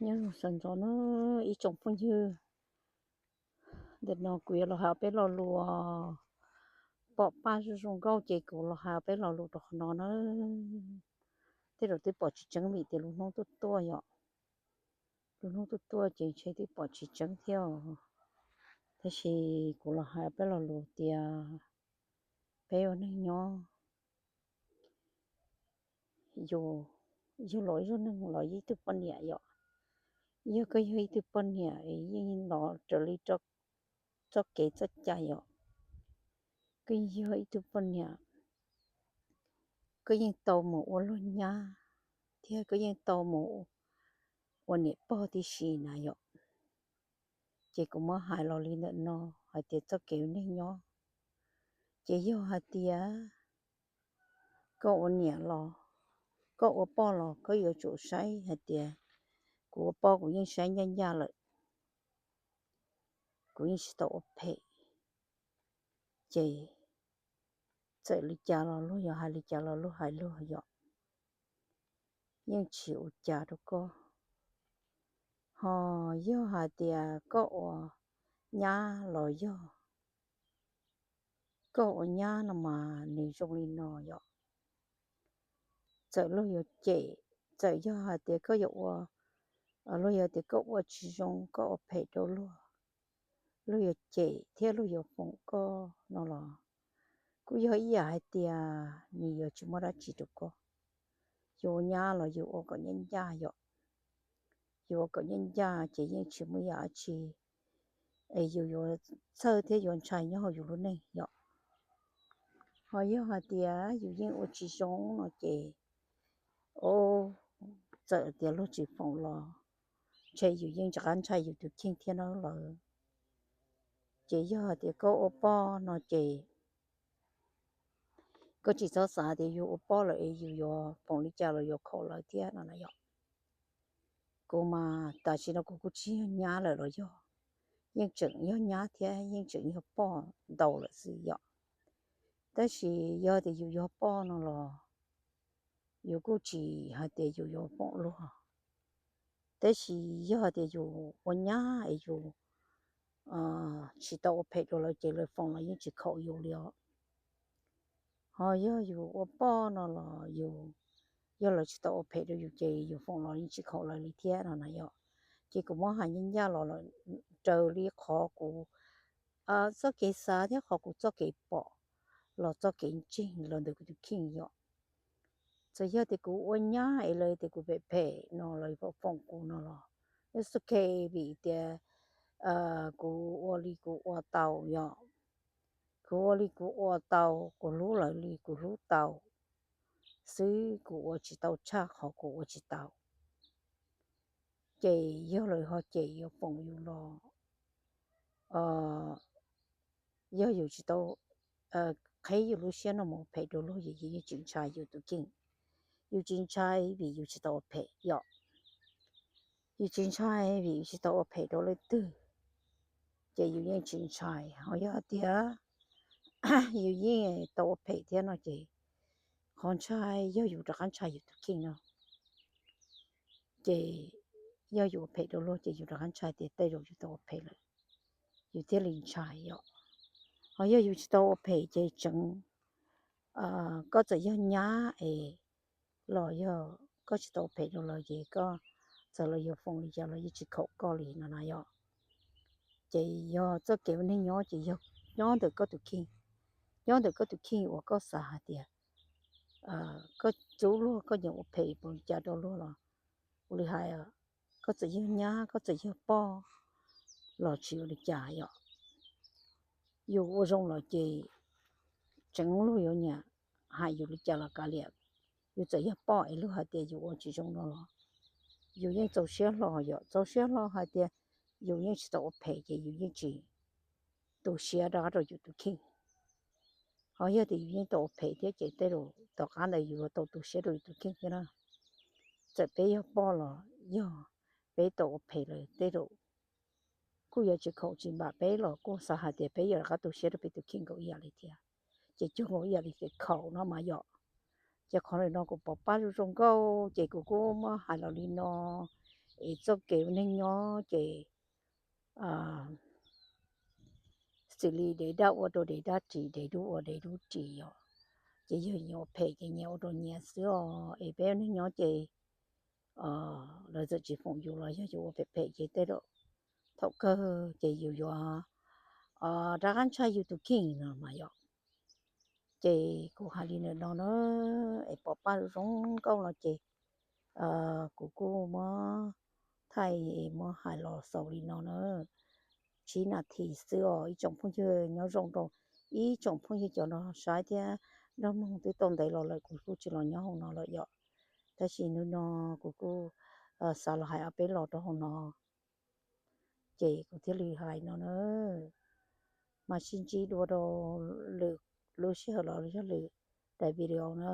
Nyob zoo sawv ntxov na ib tsoom phooj ywg, ntawm no kuv yuav los hais peb lo lus pom paj zoo zoo nkauj ces kuv los hais peb lo lus rau qhov no na. Tej zaum twb pom tsis tseeb vim tias lub hnub tuaj tuaj yom. Lub hnub tuaj tuaj ces ntshe twb pom tsis tseeb thiab. Tab sis kuv los hais peb lo lus tias peb ua neeg nyob, yus, yus los ib zaug neeg los yog ib tug poj niam yom. Yog koj yog ib tug poj niam es yeej los raws li txoj kev txoj cai yom. Koj yog ib tug poj niam, koj yeej tau mus ua luag nyab thiab koj yeej tau mus ua niam pog tib si na yom. Ces kuv muab hais los li ntawm no hais tias txoj kev ua neeg nyob, ces yog hais tias koj ua niam los, koj ua poj los koj yuav tsum saib hais tias kuv ua poj kuv yeej saib ncaj ncaj lawm, kuv yeej tsis tau ua phem. Ces txawm li cas los luag yuav hais li cas los luag hais luag yom, yeej tsis ua cas rau koj. Ho yog hais tias koj ua nyab los yog, koj ua nyab no mas nws zoo li no yom. Txawm luag yuav cem, txawm yog hais tias koj yuav ua, luag yuav tias koj ua tsis zoo, koj ua phem rau luag, luag yuav cem thiab luag yuav foom koj no los kuj yog ib yam hais tias nws yuav tsis muaj dab tsi rau koj. Yus ua nyab los yus ua kom ncaj ncaj yom. Yus ua kom ncaj ncaj ces yeej tsis muaj yam dab tsi es yus yuav txhawj thiab yuav ntshai nyob hauv yus lub neej yom. Ho yog hais tias yus yeej ua tsis zoo no ces, o, txawm tias luag tsis foom los ntshe yus yeej rov qab ntshai yus tus kheej thiab na lawm. Ces yog hais tias koj ua poj no ces koj tsis txhob xav tias yus ua poj lawm es yus yuav foom li cas los yuav khaum lawv thiab no na yom. Kuv mas tam sim no kuv kuj tsis yog nyab lawm los yog, yeej tseem yog nyab thiab yeej tseem yog poj ntau lawm xwb yom. Tab sis yog tias yus yog poj no los yus kuj tsis hais tias yus yuav foom luag. Tab sis yog tias yus ua nyab es yus tsis tau ua phem rau lawv ces lawv foom los yeej tsis khaum yus li os. Ho yog yus ua poj no los yus, yog lawv tsis tau ua phem rau yus ces yus foom los yeej tsis khaum lawv li thiab no na yom. Ces kuv muab hais ncaj ncaj los raws li qhov kuv, txoj kev xav thiab qhov kuv txoj kev pom los txoj kev ntseeg los ntawm kuv tus kheej yom. Txawm yog tias kuv ua nyab es lawv tias kuv phem phem no los foom kuv no los, es ok, vim tias kuv ua li kuv ua tau yom. Kuv ua li kuv ua tau, kuv hlub lawv li kuv hlub tau xwb, kuv ua tsis tau tshaj qhov kuv ua tsis tau. Ces yog lawv ho cem yuav foom yus los, yog yus tsis tau qheb yus lub siab no mus phem rau luag, yus yeej tsis ntshai yus tus kheej. Yus tsis ntshai vim yus tsis tau ua phem yom. Yus tsis ntshai vim yus tsis tau ua phem rau leej twg, ces yus yeej tsis ntshai. Ho yog hais tias yus yeej tau ua phem thiab no ces qhov ntshai yog yus rov qab ntshai yus tus kheej no. Ces yog yus ua phem rau luag ces yus rov qab ntshai tias tej zaum yus tau ua phem lawm, yus thiaj li ntshai yom. Ho yog yus tsis tau ua phem ces tseev, koj txawm yog nyab es los yog koj tsis tau ua phem rau lawv ces koj txawm los yuav foom li cas los yeej tsis khaum koj li no na yom. Ces yog txoj kev ua neej nyob ces yog nyob ntawm koj tus kheej, nyob ntawm koj tus kheej uas koj xav hais tias koj hlub luag, koj nyiam ua phem puas li cas rau luag los ua li hais, koj txawm yog nyab koj txawm yog poj los tsis ua li cas yom. Yus ua zoo los ces tseev luag yuav nyiam hais yus li cas los kav liam. Yus txawm yog poj es luag hais tias yus ua tsis zoo no los yus yeej txaus siab hlo yom, txaus siab hlo hais tias yus yeej tsis tau ua phem ces yus yeej tsis tu siab rov qab rau yus tus kheej. Ho yog tias yus yeej tau ua phem thiab ces tej zaum tom qab ntawd yus yuav tau tu siab rau yus tus kheej thiab na. Txawm peb yog poj los yog peb tau ua phem lawm tej zaum kuj yuav tsis khaum tsis npam peb los kuj xav hais tias peb yuav rov qab tu siab rau peb tus kheej nkaus ib yam li thiab. Ces cuag nkaus ib yam li kev khaum no mas yom. Ces qhov ntawm no kuv pom paj zoo zoo nkauj ces kuv kuj muab hais los li no. Es txoj kev ua neej nyob ces xws li dev dab ua rau dev dab ris, dev dub ua dev dub ris yom. Ces yog nyias ua phem ces nyias ua rau nyias xwb os. Es peb ua neej nyob ces lawv txawm tsis foom yus los yog yus ua phem phem ces tej zaum thaum kawg ces yus yuav rov qab ntshai yus tus kheej no mas yom. Ces kuv hais li ntawm no na, es pom paj zoo nkauj no ces kuv kuj muab thaij muab hais los xaus li no na. Tsib nas this xwb os ib tsoom phooj ywg, nyob zoo rau ib tsoom phooj ywg cov no saib thiab. Nrog mloog twb tau ntev los lawm kuv kuj tsis los nyob hauv no lawm yom. Tab sis hnub no kuv kuj xav los hais ob peb los rau hauv no, ces kuv thiaj li hais no na. Mas sib ntsib dua rau lwm lub sij hawm los yog lwm daim video na.